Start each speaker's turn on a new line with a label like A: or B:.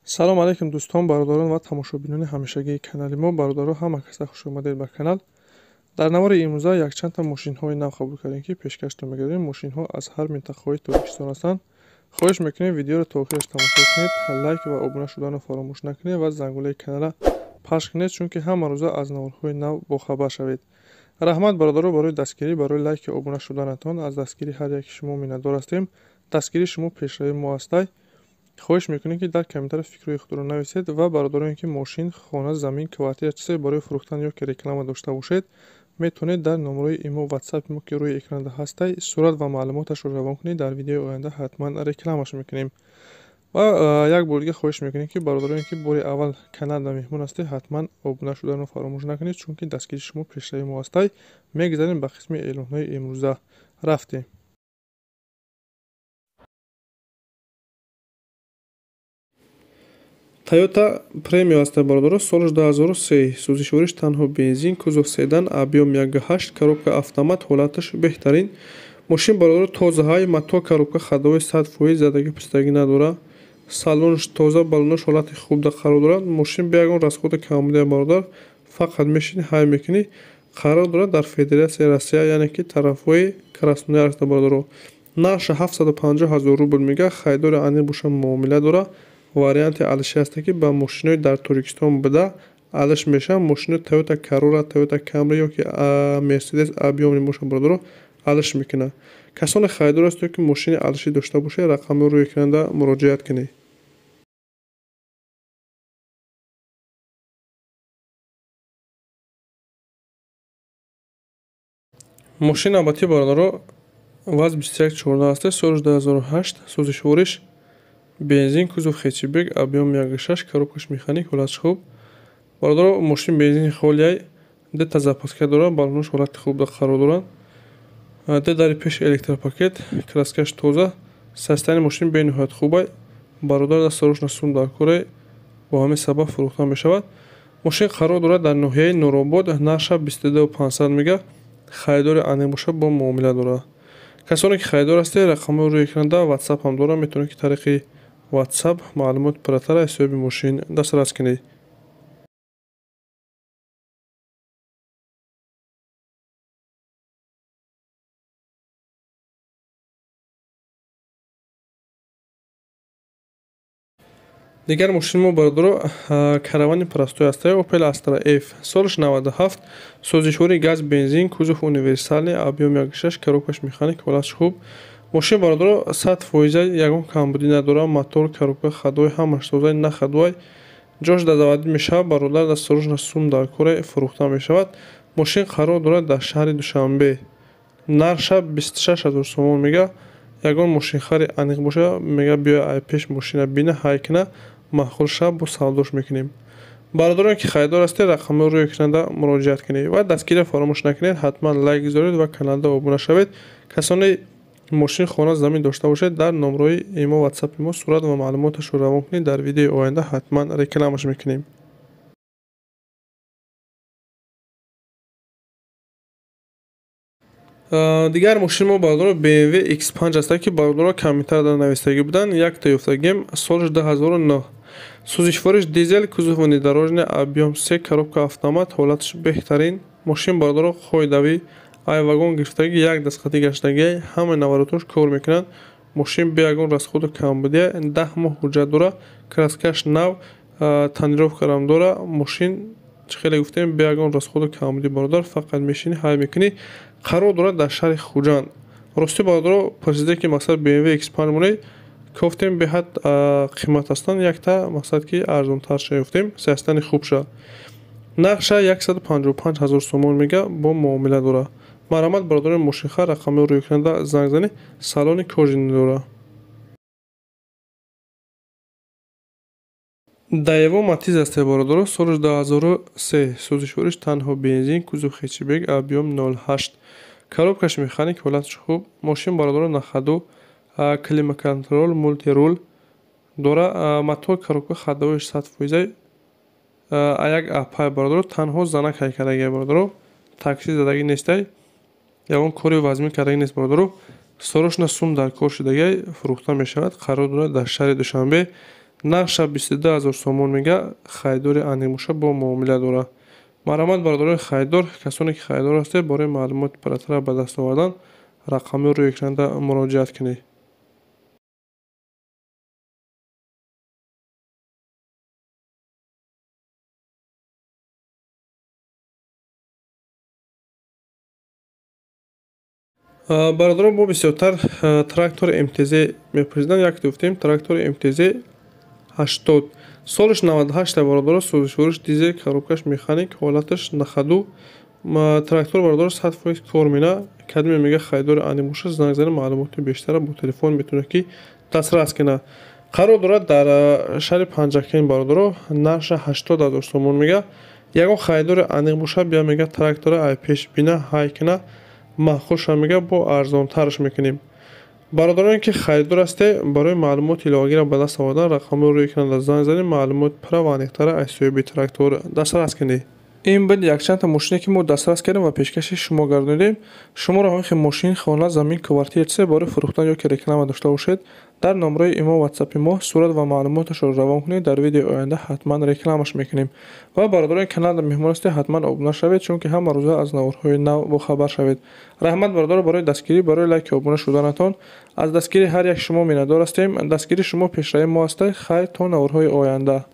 A: Салом алейкум дӯстон, бародарон ва тамошобинони ҳамешагии канали мо. Бародаро, ҳама каса хуш омадед ба канал. Дар навори имрӯза якчандта мошинҳои нав қабул кардем, ки пешкаштон мегардем. Мошинҳо аз ҳар минтақаҳои Тоҷикистон ҳастанд. Хоҳиш мекунем, видеоро то охираш тамошо кунед, лайк ва обуна шуданро фаромӯш накунед ва зангулаи каналро пахш кунед, чунки ҳама рӯза аз наворҳои нав бохабар шавед. Раҳмат, бародаро, барои дастгирӣ, барои лайки обуна шуданатон. Аз дастгирии ҳар яки шумо миннатдор ҳастем. Дастгирии шумо пешравии мо ҳастай. Хоҳиш мекунем, ки дар комментария фикрҳои худро нависед ва бародароне, ки мошин, хона, замин, квартира, чизе барои фурӯхтан ё ки реклама дошта бошед, метавонед дар номерои имо, ватсапи мо, ки рӯи экранда ҳастай, сурат ва маълумоташро равон кунед. Дар видеои оянда ҳатман рекламаш мекунем. Ва як бор дига хоҳиш мекунем, ки бародароне, ки бори аввал каналда меҳмон ҳастед, ҳатман обуна шуданро фаромӯш накунед, чунки дастгирии шумо пешравии мо ҳастай. Мегузарем ба қисми эълонҳои имрӯза. Рафтем. Toyota Premio аст, бародаро, солаш 2003, сӯзишвориш танҳо бензин, кузов седан, объем 1.8, коробка автомат, ҳолаташ беҳтарин. Мошин, бародаро, тозаҳай, мотор, коробка, ходовой 100%, задагӣ пистагӣ надорад. Салонаш тоза, баллонаш ҳолати хубда қарор дорад. Мошин бе ягон расходи камбудия, бародар, фақат мешинӣ, ҳай мекунӣ. Қарор дорад дар Федератсияи Россия, яъне ки тарафҳои Красноярск, бародаро. Нархша 750 ҳазор рубл мега, харидори аниқ боша муомила дорад. Варианти алиши ҳаста, ки ба мошинои дар Тоҷикистон буда алиш мешаванд. Мошинои Toyota Corolla, Toyota Camry ё ки Mercedes объёмный боша, бародаро, алиш мекунад. Касоне харидор ҳастед, ки мошини алишӣ дошта бошед, рақамҳои рӯи экранда муроҷиат кунед. Мошини навбатӣ, бародаро, ВАЗ 2114 аст, соли 2008, сӯзишвориш бензин, кузов хэтчбек, объем 1.6, коробкаш механик, ҳолаташ хуб. Бародаро, мошин бензини холиай, дета запаска дорад, баллонаш ҳолати хубда қарор дорад. Д дари пеш электропакет, краскаш тоза, состояние мошин бениҳоят хубай. Бародар дастарошна сум дар корай, бо ҳамин сабаб фурӯхта мешавад. Мошин қарор дорад дар ноҳияи Нуробод, нархша 22500 мега, харидори аниқ боша бо муомила дорад. Касоне ки харидор ҳастед, рақамҳои рӯи экранда WhatsApp ҳам дорад, метавонед, ки тариқи WhatsApp маълумоти пурратара ҳисоби мошин дастрас кунед. Дигар мошини мо, бародаро, каравани простой аст, Opel Astra F, солаш 97, сӯзишвори газ, бензин, кузов универсальный, объем 1.6, коробкаш механик, ҳолаташ хуб. Мошин, бародаро, 100%, ягон камбудӣ надорад, мотор, коробка, ходовой ҳамаш тоза, на ходовой. Ҷош дар заводӣ мешавад, бародар, дасторожна сум дар коре фурӯхта мешавад. Мошин қарор дорад дар шаҳри Душанбе. Нархша 26 ҳазор сомон мега. Ягон мошинхари аниқ боша, мега биё ай пеш мошина бина, ҳай кина, маъқул шава, бо савдош мекунем. Бародароне ки харидор ҳастед, рақамҳои рӯи экранда муроҷиат кунед ва дастгириро фаромӯш накунед, ҳатман лайк гузоред ва каналда обуна шавед. Касоне мошин, хона, замин дошта бошед, дар номерои имо, ватсапи мо сурат ва маълумоташро равон кунед. Дар видеои оянда ҳатман рекламаш мекунем. Дигар мошини мо, бародаро, BMW X5 аст, ки бародаро комментарда навистагӣ буданд, якта ёфтагим, солаш 2009, сӯзишвориш дизел, кузов внедорожный, объем 3, коробка автомат, ҳолаташ беҳтарин. Мошин, бародаро, қоидавӣ, ай вагон гирифтагӣ, як дастхатӣ гаштагӣ, ҳамаи наворотош кор мекунанд. Мошин бе ягон расходу камбудия, 10 моҳ ҳуҷҷат дорад, краскаш нав, тонировкарам дорад. Мошин, чӣ хеле гуфтем, бе ягон расходу камбудӣ, бародар, фақат мешинӣ, ҳай мекунӣ. Қарор дорад дар шаҳри Хуҷанд. Ростӣ, бародаро, пурсида, ки мақсад BMW X5 монед, кофтем, беҳад қимат ҳастанд, якта мақсад ки арзонтарша ёфтем, состояни хубша. Нархша 155 ҳазор сомон мега, бо муомила дорад. Марҳамат, бародарони мошинхар, рақамҳои рӯи экранда занг занед, салони кожаный дорад. Daewoo Matiz аст, бародаро, соли 2003, сӯзишвориш танҳо бензин, кузов хэтчбек, объем 0.8, коробкаш механик, ҳолаташ хуб. Мошин, бародаро, на ходу, климат-контроль, мультируль дора, мотор, коробка, ходовоиш 100%, як апай, бародаро, танҳо занак ҳай кардагия, бародаро, такси задагӣ нестай, ягон кори вазмин кардагӣ нест, бародаро. Сорочна сум дар кор шудагиай, фурӯхта мешавад. Қарор дорад дар шаҳри Душанбе. Нархша 22 000 сомон мега, харидори аниқ боша бо муомила дора. Марҳамат бародарони харидор, касоне ки харидор ҳастед, барои маълумоти пурратара ба даст овардан рақамҳои рӯи экранда муроҷиат кунед. Бародарон, мо бисёртар трактори МТЗ мепурсиданд. Як гуфтем трактори МТЗ 80, солаш 98 бародаро, сӯзишвориш дизел, коробкаш механик, ҳолаташ нахаду. Трактор бародаро 100% кор мена. Кадме мега харидори аниқ боша, занг зада маълумоти бештара бо телефон метавонед ки дастрас кунад. Қарор дорад дар шаҳри Панҷакент бародаро, нархша 80 000 сомон мега. Ягон харидори аниқ боша, бия мега трактора ай пеш бина, ҳай куна, маъқулша мега, бо арзонтарш мекунем. Бародароне ки харидор ҳастед, барои маълумоти иловагиро ба даст овардан рақамҳои рӯи экранда занг занед, маълумоти пурра ва аниқтара аз соҳиби трактор дастрас кунед. Ин буд якчандта мошине ки мо дастрас кардем ва пешкаши шумо гардонидем. Шуморо ҳамин хел мошин, хона, замин, квартира чизе барои фурӯхтан ё ки реклама дошта бошед, дар номраи имо ватсапи мо сурат ва маълумоташро равон кунед. Дар видеои оянда ҳатман рекламаш мекунем. Ва бародарони каналда меҳмон ҳастед, ҳатман обуна шавед, чунки ҳама рӯза аз наворҳои нав бохабар шавед. Раҳмат бародаро барои дастгирӣ, барои лайки обуна шуданатон. Аз дастгирии ҳар як шумо миннатдор ҳастем. Дастгирии шумо пешравии мо ҳастад. Хайр, то наворҳои оянда.